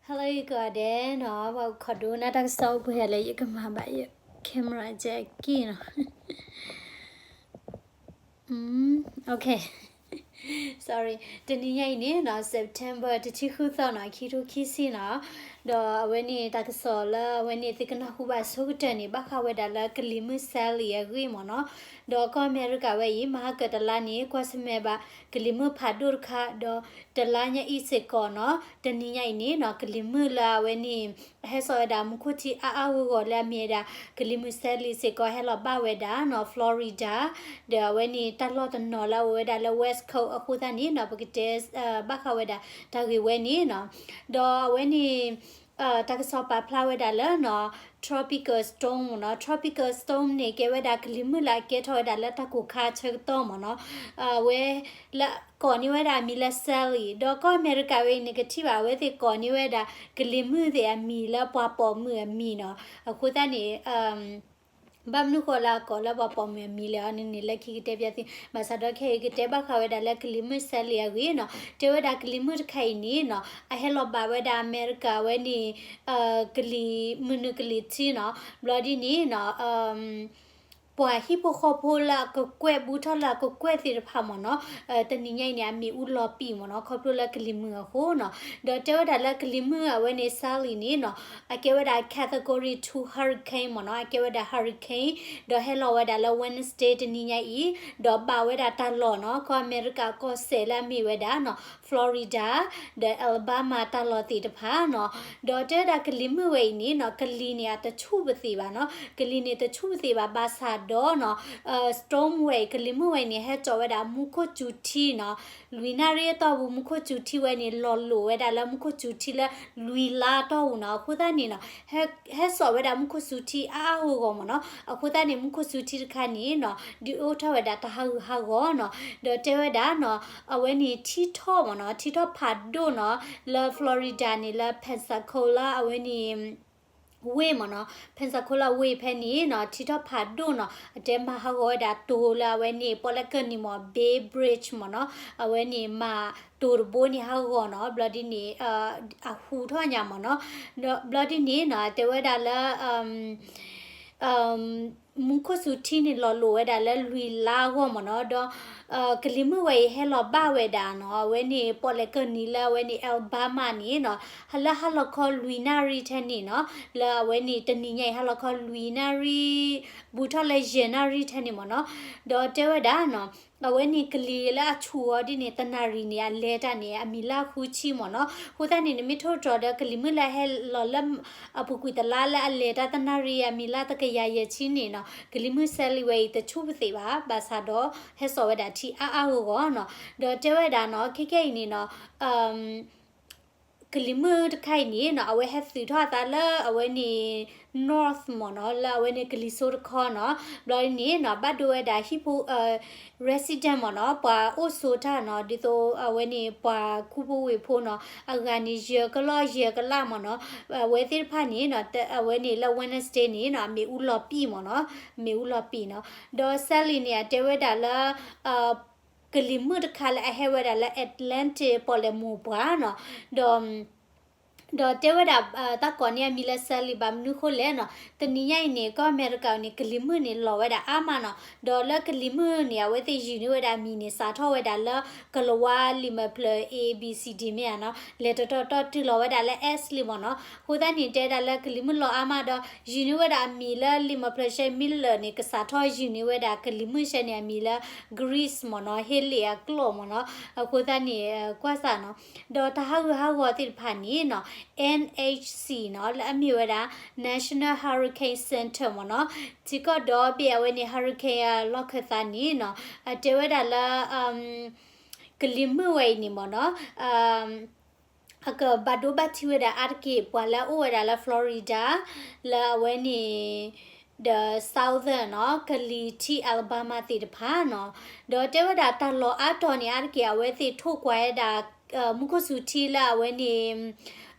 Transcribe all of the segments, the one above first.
Hello ယကီးဒဲးနီၤ, ပှၤအိၣ်ခိးဒိနၢ်တၢ်ကစီၣ်အိၣ်ပှဲၤလၢယကမၤဘၣ်ယ camera ကဲက့ၢ်နီၤ. Okay, sorry, တနံၤညါအံၤန့ၣ်နီၤ September တဆံဃုသီနီၤ ခံထိခံဆံနီၤ, ဒီးအဝဲန့ၣ်တၢ်ကစီၣ်လၢအဝဲန့ၣ်သုကနၢ်ဟူဘၣ်ဆိကတၢၢ်န့ၣ် ဘၣ်ဃးဝဲဒၣ်လၢကလံၤမုၣ် Sally အဂ့ၢ်မ့ၢ်နီၤ. ဒီးကီၢ်အမဲရကၤဝဲအံၤ မဟါကတလါန့ၣ် ကွၢ်ဆၢၣ်မဲာ်ဘၣ်ကလံၤမုၣ်ဖးဒိၣ်တခါ, ဒီးတလါညါအံၤစ့ၢ်ကီးနီၤ တနံၤညါအံၤန့ၣ်နီၤ ကလံၤမုၣ်လၢအဝဲန့ၣ် ဟဲစိာ်ဝဲဒၣ်မူခိၣ်ထံအါအါဂီၢ်ဂီၢ်လၢအမ့ၢ်ဝဲဒၣ် ကလံၤမုၣ် Sally စ့ၢ်ကီး ဟဲလီၤဘၣ်ဝဲဒၣ်နီၤ Florida, ဒီးအဝဲန့ၣ်တၢ်လီၢ်တနီၤလၢအအိၣ်ဝဲဒၣ်လၢ West Coast အဃိသတးန့ၣ်နီၤ ပကတဲဘၣ်ဃးဝဲဒၣ်တၢ်ဂ့ၢ်ဝဲန့ၣ်နီၤ. ဒီးအဝဲန့ၣ် တၢ်ကစီၣ်ပာ်ဖျါဝဲဒၣ်လၢနီၤ tropical storm နီၤ, tropical storm န့ၣ် ကဲဝဲဒၣ်ကလံၤမုၣ်လၢအကဲထီၣ်ဝဲဒၣ်လၢတၢ်ကိၢ်ခါဆၢကတီၢ်မ့ၢ်နီၤ. အဝဲလၢကိးန့ၢ်ဝဲဒၣ်အမံၤလၢ Sally, ဒီးကီၢ်အမဲရကၤဝဲအံၤန့ၣ် ကထံၣ်ဘၣ် အဝဲသ့ၣ်ကိးန့ၢ်ဝဲဒၣ် ကလံၤမုၣ်သ့ၣ်အမံၤလၢပှၤပိာ်မုၣ်အမံၤနီၤ. အဃိသတးန့ၣ် ဘၣ်မနုၤဃိလၢအကိးလၢပှၤပိာ်မုၣ်အမံၤလဲၣ်န့ၣ် လၢခံကတဲပျၢ်သု, ဘၣ်ဆၣ်ဒီးခဲအံၤကတဲဘၣ်ဃးဝဲဒၣ်လၢကလံၤမုၣ် Sally အဂ့ၢ်နီၤ. တဲဝဲဒၣ်ကလံၤမုၣ်တခါအံၤန့ၣ်နီၤ အဟဲလီၤဘၣ်ဝဲဒၣ်အမဲရကၤဝဲန့ၣ် ကလံၤမုၢ်နုာ်ကလံၤထံနီၤ, ဘျီဒ်န့ၣ်နီၤ ပှၤဟံၣ်ဖိဃီဖိလၢအကကွဲၢ် ဘူးထီၣ်လၢအကကွဲၢ်သ့ၣ်တဖၣ်မ့ၢ်နီၤ, တနံၤညါအံၤန့ၣ် အမံၤအူလီၤပံာ်မ့ၢ်နီၤ ခီဖျိလၢကလံၤမုၢ်အဃိနီၤ. ဒီးတဲဝဲဒၣ်လၢကလံၤမုၢ်အဝဲန့ၣ် Sally န့ၣ်နီၤ အကဲဝဲဒၣ် category two hurricane မ့ၢ်နီၤ, အကဲဝဲဒၣ် hurricane, ဒီးဟဲလီၤဝဲဒၣ်လၢ Wednesday တနံၤညါအံၤ, ဒီးဘၣ်ဝဲဒၣ်တၢ်လီၢ်နီၤ ကီၢ်အမဲရကၤကီၢ်စဲၣ်လၢအမ့ၢ်ဝဲဒၣ်နီၤ Florida ဒီး Alabama တၢ်လီၢ်သ့ၣ်တဖၣ်နီၤ. ဒီးတဲဝဲဒၣ်ကလံၤမုၢ်ဝဲအံၤန့ၣ်နီၤ ကလံၤန့ၣ်အတဆူၣ်ပသ့ၣ်ဘၣ်နီၤ, ကလံၤန့ၣ်တဆူၣ်ပသ့ၣ်ဘၣ် ဘၣ်ဆၣ်ဒီးနီၤ storm ဝဲအံၤ ကလံၤမုၢ်ဝဲအံၤန့ၣ် ဟဲစိာ်ဝဲဒၣ်မူခိၣ်စူၤထံနီၤ လွံၢ်နၣ်ရံၣ်အတီၢ်ပူၤ မူခိၣ်စူၤထံဝဲန့ၣ် လီၤလိာ်ဝဲဒၣ်လၢမူခိၣ်စူၤထံလၢလွံၢ်လါအတီၢ်ပူၤနီၤ. အဃိသတးန့ၣ်နီၤ ဟဲစိာ်ဝဲဒၣ်မူခိၣ်စူၤထံအါအါဂီၢ်ဂီၢ်မ့ၢ်နီၤ. အဃိသတးန့ၣ် မူခိၣ်စူၤထံတခါန့ၣ်နီၤ ဒုးအိၣ်ထီၣ်ဝဲဒၣ်တၢ်ဟးဂူာ်ဟးဂီၤနီၤ. ဒီးတဲဝဲဒၣ်နီၤ အဝဲန့ၣ်ထံထီၣ်မ့ၢ်နီၤ ထံထီၣ်ဖးဒိၣ်နီၤ လၢ Florida န့ၣ် လၢ Pensacola အဝဲန့ၣ် ဝ့ၢ်မ့ၢ်နီၤ Pensacola ဝ့ၢ်ဖဲန့ၣ်နီၤ ထံထီၣ်ဖးဒိၣ်နီၤ အတဲမၤဟးဂီၤဝဲဒၣ်တိၤလၢအဝဲန့ၣ် ပီၣ်လဲၣ်ကၢၢ်နံၤမ့ၢ် Bay Bridge မ့ၢ်နီၤ အဝဲန့ၣ်မၤတိၤတဘိန့ၣ်ဟးဂီၤနီၤ ဘျီဒ်န့ၣ် အဟူးထီၣ်ညါမ့ၢ်နီၤ. ဘျီဒ်န့ၣ်နီၤ တဲဝဲဒၣ်လၢ မူခိၣ်စူၤထံန့ၣ် လီၤလိာ်ဝဲဒၣ်လၢလွံၢ်လါအဂီၢ်မ့ၢ်နီၤ, ဒီး ကလံၤမုၢ်ဝဲအံၤဟဲလီၤဘၣ်ဝဲဒၣ်နီၤ, အဝဲန့ၣ် ပီၣ်လဲၣ်ကၢၢ်နံၤလၢအဝဲန့ၣ် Alabama န့ၣ်နီၤ, လၢဟါလီၤခီလွံၢ်နၣ်ရံၣ်ထဲန့ၣ်နီၤ, လၢအဝဲန့ၣ်တနံၤညါအံၤ ဟါလီၤခီလွံၢ်နၣ်ရံၣ် ဘူးထီၣ်လၢယဲၢ်နၣ်ရံၣ်ထဲန့ၣ်မ့ၢ်နီၤ, ဒီးတဲဝဲဒၣ်နီၤ အဝဲန့ၣ်ကလံၤလၢအဆူၣ်အီၤဒ်န့ၣ် တနၣ်ရံၣ်န့ၣ် အလဲၤတၢ်န့ၣ် အမံၤလၢဃုဆံမ့ၢ်နီၤ, အဃိသတးန့ၣ် နမ့ၢ်ထိၣ်တြီၤဒီးကလံၤမုၢ်လၢဟဲလီၤလၢ အပူၤကွံာ်တလါလၢအလဲၤတၢ်တနၣ်ရံၣ် အမံၤလၢတကယၤယဲၢ်ဆံန့ၣ်နီၤ, ကလံၤမုၢ် Sally ဝဲအံၤ တဆူၣ်ပသ့ၣ်ဘၣ်, ဘၣ်ဆၣ်ဒီး ဟဲစိာ်ဝဲဒၣ်ထံအါအါဂီၢ်ဂီၢ်နီၤ, ဒီးတဲဝဲဒၣ်နီၤ ခဲကဲအံၤန့ၣ်နီၤ ကလံၤမုၢ်တခါအံၤန့ၣ်နီၤ အဝဲဟဲသုးထီၣ်အသးလၢအဝဲန့ၣ် north မ့ၢ်နီၤ, လၢအဝဲန့ၣ်ကလံၤစိးတခီနီၤ, ဘျီန့ၣ်နီၤ ဘၣ်ဒိဝဲဒၣ်ဟံၣ်ဖိ resident မ့ၢ်နီၤ, ပှၤအိၣ်ဆိးတၢ်နီၤ, ဒ်သိးအဝဲန့ၣ်ပှၤခူဖိဝ့ၢ်ဖိနီၤ, အဂၤန့ၣ် ယဲၢ်ကလီၢ်ယဲၢ်ကလးမ့ၢ်နီၤ, အဝဲသ့ၣ်တဖၣ်န့ၣ်နီၤ အဝဲန့ၣ်လၢ Wednesday န့ၣ်နီၤ မ့ၣ်အူလီၤပံာ်မ့ၢ်နီၤ, မ့ၣ်အူလီၤပံာ်နီၤ, ဒီး Sally န့ၣ် အတဲဝဲဒၣ်လၢ ကလံၤမုၢ်တခါလၢအဟဲဝဲဒၣ်လၢ Atlantic ပီၣ်လဲၣ်မိၢ်ပှၢ်နီၤ, ဒီး ဒီးတဲဝဲဒၣ် တၢ်ကိးန့ၢ်အမံၤလၢ Sally ဘၣ်မနုၤဃိလဲၣ်နီၤ, တနံၤညါအံၤန့ၣ် ကီၢ်အမဲရကၤန့ၣ် ကလံၤမုၢ်န့ၣ်လီၤဝဲဒၣ်အါမးနီၤ, ဒီးလၢကလံၤမုၢ်န့ၣ် အဝဲသ့ၣ်ယုၢ်န့ၢ်ဝဲဒၣ်အမံၤန့ၣ် စးထီၣ်ဝဲဒၣ်လၢ ကလၤဝါလံာ်မဲာ်ဖျၢၣ် A B C D မ့ၢ်ဧါနီၤ, လဲၤတတီၤတီၤတုၤလီၤဝဲဒၣ်လၢ S လံမ့ၢ်နီၤ, အဃိသတးန့ၣ် တဲဒၣ်လၢကလံၤမုၢ်လီၤအါမးဒီး ယုၢ်န့ၢ်ဝဲဒၣ်အမံၤလၢလံာ်မဲာ်ဖျၢၣ်ရှဲမ့ၢ်လၢာ်န့ၣ် ကစးထီၣ်ယုၢ်န့ၢ်ဝဲဒၣ်ကလံၤမုၢ်ရှဲန့ၣ်အမံၤလၢ Grace မ့ၢ်နီၤ, ဟ့လ့ၣ်အကျိာ်မ့ၢ်နီၤ, အဃိသတးန့ၣ် ကွၢ်စးနီၤ, ဒီးတၢ်ဟးဂူာ်ဟးဂီၤသ့ၣ်တဖၣ်န့ၣ်နီၤ N H C နီၤ လၢအမ့ၢ်ဝဲဒၣ် National Hurricane Center မ့ၢ်နီၤ, ထံကီၢ်ဒီဘ့ၣ်အဝဲန့ၣ် hurricane အလီၢ်ခၢၣ်သးန့ၣ်နီၤ အတဲဝဲဒၣ်လၢ ကလံၤမုၢ်ဝဲအံၤန့ၣ်မ့ၢ်နီၤ အကဘၣ်ဒိဘၣ်ထံးဝဲဒၣ်အါတက့ၢ်ပှၤလၢအအိၣ်ဝဲဒၣ်လၢ Florida လၢအဝဲန့ၣ် ဒီး Southern နီၤ ကလံၤထံ Alabama သ့ၣ်တဖၣ်နီၤ, ဒီးတဲဝဲဒၣ်တၢ်လီၤအါတီၤန့ၣ် အါတက့ၢ်အဝဲသ့ၣ်ထိၣ်ကွၢ်ဝဲဒၣ် မူခိၣ်စူၤထံလၢအဝဲန့ၣ်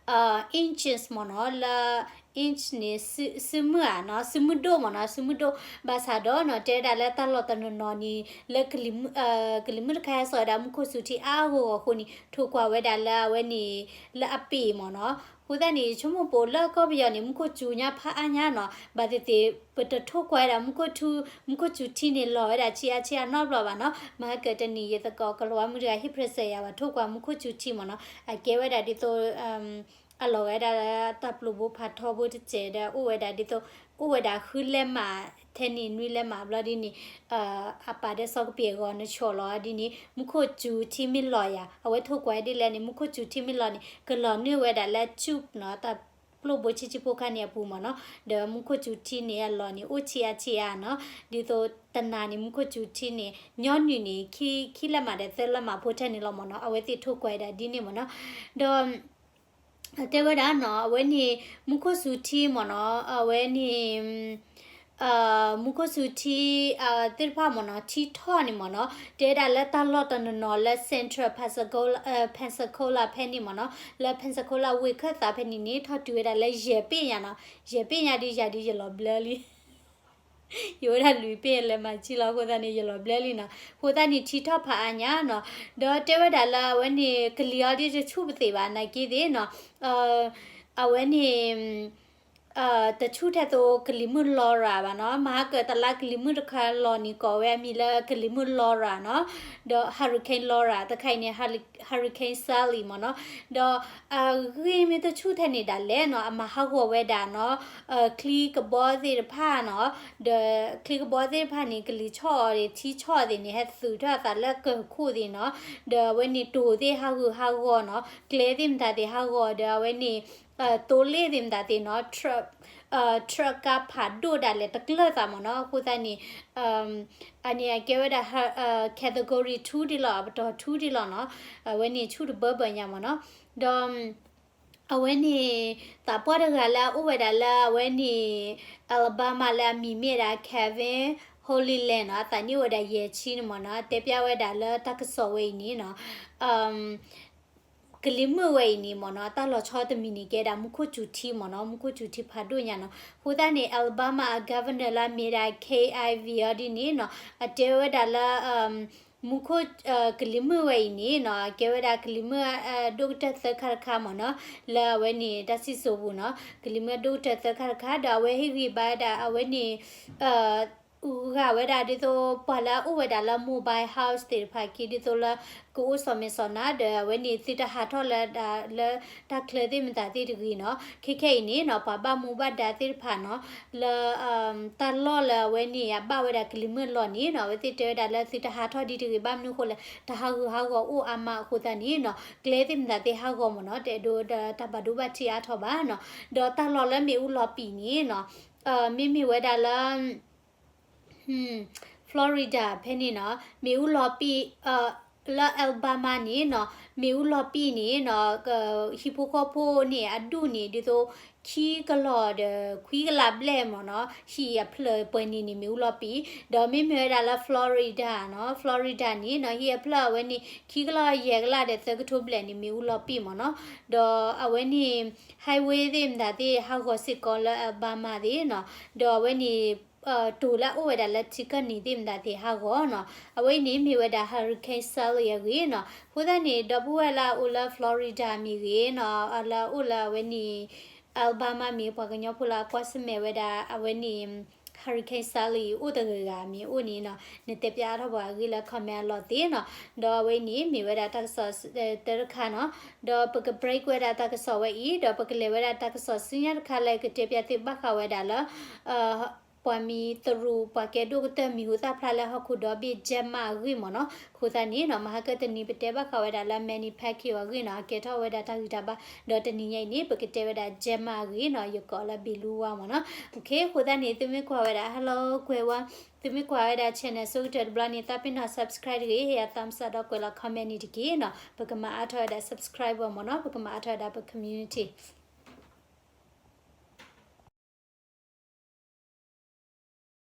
inches မ့ၢ်နီၤ လၢ inch န့ၣ် စုမုၢ်ဧါနီၤ, စုမုၢ်ဒိၣ်မ့ၢ်နီၤ, စုမုၢ်ဒိၣ်, ဘၣ်ဆၣ်ဒီးနီၤ တဲဝဲဒၣ်လၢတၢ်လီၢ်တနီၤနီၤန့ၣ် လၢ ကလံၤမုၢ်တခါဟဲစိာ်ဝဲဒၣ် မူခိၣ်စူၤထံအါဂီၢ်ဂီၢ်အဃိန့ၣ် ထိၣ်ကွၢ်ဝဲဒၣ်လၢအဝဲန့ၣ် လၢအပ့ၤမ့ၢ်နီၤ. အဃိသတးန့ၣ် ဆိကမိၣ်ပိာ်လၢကီၢ်ပယီၤန့ၣ် မူခိၣ်စူၤညါဖးအါညါနီၤ, ဘၣ်သ့ၣ်သ့ၣ် ပတထိၣ်ကွၢ်ဝဲဒၣ် မူခိၣ်စူၤထံန့ၣ် လီၤဝဲဒၣ်ဆံးအါဆံးအါနီတဘျီဘၣ်နီၤ. မဟါကတနံၤ ယသကိးကလီၤဝါမုၣ်တဂၤ ဟ့ၣ် present ယၤ ဘၣ်ထိၣ်ကွၢ်မူခိၣ်စူၤထံမ့ၢ်နီၤ, အကဲဝဲဒၣ်ဒ်သိး အလီၤဝဲဒၣ်တၢ်ပျီဘိဖးထီဘိတစဲးဒီး အိၣ်ဝဲဒၣ်ဒ်သိး အိၣ်ဝဲဒၣ်ဃုလဲးမး ထဲန့ၣ်နွံလဲးမးဘျီဒ်န့ၣ် အပာ်ဒီးစီကပ့ၤအဂီၢ် နဆီၣ်လီၤဒ်န့ၣ် မူခိၣ်စူၤထံမ့ၢ်လီၤယၤ အဝဲထိၣ်ကွၢ်ဒ်လဲၣ်န့ၣ် မူခိၣ်စူၤထံမ့ၢ်လီၤန့ၣ် ကလီၤနုာ်ဝဲဒၣ်လၢ tube နီၤ, တၢ်ပျီဘိဆံးဆံးဖိခါန့ၣ်အပူၤမ့ၢ်နီၤ, ဒီးမူခိၣ်စူၤထံန့ၣ်အလီၢ်န့ၣ် အိၣ်ဆံးအါဆံးအါနီၤ, ဒ်သိးတနၤန့ၣ် မူခိၣ်စူၤထံန့ၣ် ညီနုၢ်န့ၣ် ခံလဲးမးဒီးသၢလဲးမးဖိထဲန့ၣ်လီၤမ့ၢ်နီၤ, အဝဲသ့ၣ်ထိၣ်ကွၢ်ဒၣ်ဒ်န့ၣ်မ့ၢ်နီၤ, ဒီး တဲဝဲဒၣ်နီၤ အဝဲန့ၣ် မူခိၣ်စူၤထံမ့ၢ်နီၤ, အဝဲန့ၣ် မူခိၣ်စူၤထံ သ့ၣ်တဖၣ်မ့ၢ်နီၤ ထံထီၣ်န့ၣ်မ့ၢ်နီၤ, တဲဒၣ်လၢတၢ်လီၢ်တနီၤနီၤလၢ Central Pensacola ဖဲန့ၣ်မ့ၢ်နီၤ, လၢ Pensacola ဝ့ၢ်ခၢၣ်သးဖဲန့ၣ်န့ၣ် ထီၣ်တုၤဝဲဒၣ်လၢယဲၢ်ပ့ၣ်ညါနီၤ, ယဲၢ်ပ့ၣ်ညါဒ်ယၤဒ်ယလီၤဘျၢလံ ယအိၣ်ဒၣ်လွံၢ်ပ့ၣ်လဲးမးဆံးလီၤ အဃိသတးန့ၣ် ယလီၤဘျၢလံနီၤ, အဃိသတးန့ၣ် ထံထီၣ်ဖးအါညါနီၤ, ဒီးတဲဝဲဒၣ်လၢအဝဲန့ၣ် ကလံၤအီၤဒ်တဆူၣ်ပသ့ၣ်ဘၣ် နာ်က့သ့ၣ်နီၤ, အဝဲန့ၣ် တဆူၣ်ထဲသိးကလံၤမုၢ် Laura ဘၣ်နီၤ, မဟါကတလါကလံၤမုၢ်တခါလီၤန့ၣ် ကိးဝဲအမံၤလၢကလံၤမုၢ် Laura နီၤ, ဒီး Hurricane Laura တခါအံၤန့ၣ် Hurricane Sally မ့ၢ်နီၤ, ဒီးအဂ့ၢ်မ့ၢ်တဆူၣ်ထဲန့ၣ်ဒၣ်လဲာ်နီၤ အမၤဟးဂီၤဝဲဒၣ်နီၤ ချံကဘီသ့ၣ်တဖၣ်နီၤ, ဒီးချံကဘီသ့ၣ်တဖၣ်န့ၣ် ကလံၤဆီၣ်အီၤဒ် ထံဆီၣ်အီၤသ့ၣ်န့ၣ် ဟဲသုးထီၣ်အသးလၢကၢၢ်ခိၣ်သ့ၣ်နီၤ, ဒီးအဝဲန့ၣ်တိၤသ့ၣ်ဟးဂူာ်ဟးဂီၤနီၤ, ကျဲသ့ၣ်မတၤသ့ၣ်ဟးဂီၤ ဒီးအဝဲန့ၣ် သိလ့ၣ်သ့ၣ်မတၤသ့ၣ်နီၤ, truck ကါဖးဒိၣ်ဒၣ်လဲာ်တကျၢၢ်သးမ့ၢ်နီၤ, အဃိသတးန့ၣ် အန့ၣ်အကဲဝဲဒၣ် category two ဒ်လီၤ, အပတီၢ် two ဒ်လီၤနီၤ, အဝဲန့ၣ်ဆူၣ်တဘၢဘၢညါမ့ၢ်နီၤ, ဒီး အဝဲန့ၣ် သးပှၢ်တဂၤလၢအအိၣ်ဝဲဒၣ်လၢအဝဲန့ၣ် Alabama လၢအမံၤမ့ၢ်ဒၣ် Kevin Holliland နီၤ, အသးနံၣ်အိၣ်ဝဲဒၣ်ယဲၢ်ဆံန့ၣ်မ့ၢ်နီၤ, တဲပျၢ်ဝဲဒၣ်လၢတၢ်ကစီၣ်ဝဲအံၤန့ၣ်နီၤ ကလံၤမုၢ်ဝဲအံၤန့ၣ်မ့ၢ်နီၤ, တၢ်လီၤဆီတမံၤန့ၣ် ကဲဒၣ်မူခိၣ်စူၤထံမ့ၢ်နီၤ, မူခိၣ်စူၤထံဖးဒိၣ်ညါနီၤ, အဃိသတးန့ၣ် Alabama အ governor လၢအမ့ၢ်ဒၣ် Kay Ivey အီၤဒ်န့ၣ်နီၤ, အတဲဝဲဒၣ်လၢ မူခိၣ် ကလံၤမုၢ်ဝဲအံၤန့ၣ်နီၤ, ကဲဝဲဒၣ်ကလံၤမုၢ် ဒိၣ်ကတၢၢ်သၢခါတခါမ့ၢ်နီၤ, လၢအဝဲန့ၣ် တၢ်စံၣ်စိၤပူၤနီၤ, ကလံၤမုၢ်ဒိၣ်ကတၢၢ်သၢခါတခါ ဒီးအဝဲဟ့ၣ်ဂံၢ်ဘါဝဲဒၣ် အဝဲန့ၣ် ဂာ်ဝဲဒၣ်ဒ်သိး ပှၤလၢအအိၣ်ဝဲဒၣ်လၢ mobile house သ့ၣ်တဖၣ်က့ ဒ်သိးလၢ ကအိၣ်စီၤမဲာ်စီၤနါဒီး အဝဲန့ၣ်သုတဟးထီၣ်လၢ လၢတၢ်ချၢသ့ၣ်မတၤသ့ၣ်တဂ့ၤနီၤ, ခဲခဲအံၤန့ၣ်နီၤ ပှၤဘၣ်မူဘၣ်ဒါသ့ၣ်တဖၣ်နီၤ လၢ တၢ်လီၢ်လၢအဝဲန့ၣ် အဘၣ်ဝဲဒၣ်ကလံၤမုၢ်အလီၢ်န့ၣ်နီၤ အဝဲသ့ၣ်တဲဝဲဒၣ်လၢသုတဟးထီၣ်ဒ်တဂ့ၤ ဘၣ်မနုၤအဃိလဲၣ် တဟးဂူာ်ဟးဂီၤအိၣ်အါမးအဃိသတးန့ၣ်နီၤ ကျဲသ့ၣ်မတၤသ့ၣ်ဟးဂီၤမ့ၢ်နီၤ တအဲၣ်ဒိးတၢ်ဘၣ်ဒိဘၣ်ထံးအါထီၣ်ဘၣ်နီၤ, ဒီးတၢ်လီၢ်လၢမ့ၣ်အူလီၤပံာ်န့ၣ်နီၤ မ့မ့ၢ်ဝဲဒၣ်လၢ Florida ဖဲန့ၣ်နီၤ မ့ၣ်အူလီၤပံာ် လၢ Alabama န့ၣ်နီၤ မ့ၣ်အူလီၤပံာ်န့ၣ်နီၤ ဟံၣ်ဖိဃီဖိန့ၣ် အဒူၣ်န့ၣ် ဒ်သိး ခံကလီၢ်ဒီး ခွံကလးဘျဲၣ်မ့ၢ်နီၤ ဟံၣ်အဖျၢၣ်ပှဲၤန့ၣ်န့ၣ် မ့ၣ်အူလီၤပံာ်, ဒီးမ့မ့ၢ်ဝဲဒၣ်လၢ Florida နီၤ Florida န့ၣ်နီၤ ဟံၣ်အဖျၢၣ်အဝဲန့ၣ် ခံကလီၢ်ယဲၢ်ကလးဒီး သၢကထိဘျဲၣ်န့ၣ် မ့ၣ်အူလီၤပံာ်မ့ၢ်နီၤ, ဒီးအဝဲန့ၣ် highway သ့ၣ်မတၤသ့ၣ် ဟးဂီၤစ့ၢ်ကီးလၢ Alabama သ့ၣ်နီၤ, ဒီးအဝဲန့ၣ် တိၤလၢအအိၣ်ဝဲဒၣ်လၢထံကၢၢ်နံၤသ့ၣ်မတၤသ့ၣ်ဟးဂီၤနီၤ, အဝဲအံၤန့ၣ်မ့ၢ်ဝဲဒၣ် Hurricane Sally အဂ့ၢ်နီၤ, အဃိသတးန့ၣ် ဒီပုၢ်ဝဲၢ်လၢအအိၣ်လၢ Florida မ့ၢ်ဂ့ၤနီၤ လၢအအိၣ်လၢအဝဲန့ၣ် Alabama မ့ၢ် ပှၤကညီဖိလၢအကွၢ်ဆၢၣ်မဲာ်ဝဲဒၣ် အဝဲန့ၣ် Hurricane Sally အိၣ်တဂၤဂၤမ့ၢ်အိၣ်န့ၣ်နီၤ နတဲပျၢ်အါထီၣ်ပှၤအဂ့ၢ်လၢ comment အလီၢ်သ့ၣ်နီၤ, ဒီးအဝဲအံၤန့ၣ် မ့ၢ်ဝဲဒၣ်တၢ်ကစီၣ်တၢတခါနီၤ, ဒီးပက break ဝဲဒၣ်တၢ်ကစီၣ်ဝဲအံၤ ဒီးပကလဲၤဝဲဒၣ်တၢ်ကစီၣ်ဆူညါတခါလၢကတဲပျၢ်သုဘၣ်ဃးဝဲဒၣ်လၢ ပှၤမံၤတရူး ပှၤကဲဒိၣ်ကတၢၢ်မံၤဟူသၣ်ဖျါလၢဟီၣ်ခိၣ်ဒီဘ့ၣ် Jack Ma အဂ့ၢ်မ့ၢ်နီၤ, အဃိသတးန့ၣ်နီၤ မဟါကတနံၤပတဲဘၣ်ဃးဝဲဒၣ်လၢ Manny Pacquiao အဂ့ၢ်နီၤ အကဲထီၣ်ဝဲဒၣ်တၢ်ဂံၢ်တၢ်ဘါ, ဒီးတနံၤညါအံၤန့ၣ် ပကတဲဝဲဒၣ် Jack Ma အဂ့ၢ်နီၤ ယကိးလၢဘံလူဝါမ့ၢ်နီၤ, အဃိသတးန့ၣ် သုမ့ၢ်ကွၢ်ဝဲဒၣ် hello ကွဲးဝါ, သုမ့ၢ်ကွၢ်ဝဲဒၣ် channel ဆိကတၢၢ်တဘျီန့ၣ် သးပ့ၤနီၣ် subscribe တဂ့ၤ ဟ့ၣ်ယၤ thumbs up ဒီးကွဲးလီၤ comment န့ၣ်တက့ၢ်နီၤ, ပကမၤအါထီၣ်ဝဲဒၣ် subscriber မ့ၢ်နီၤ ပကမၤအါထီၣ်ဝဲဒၣ်ပ community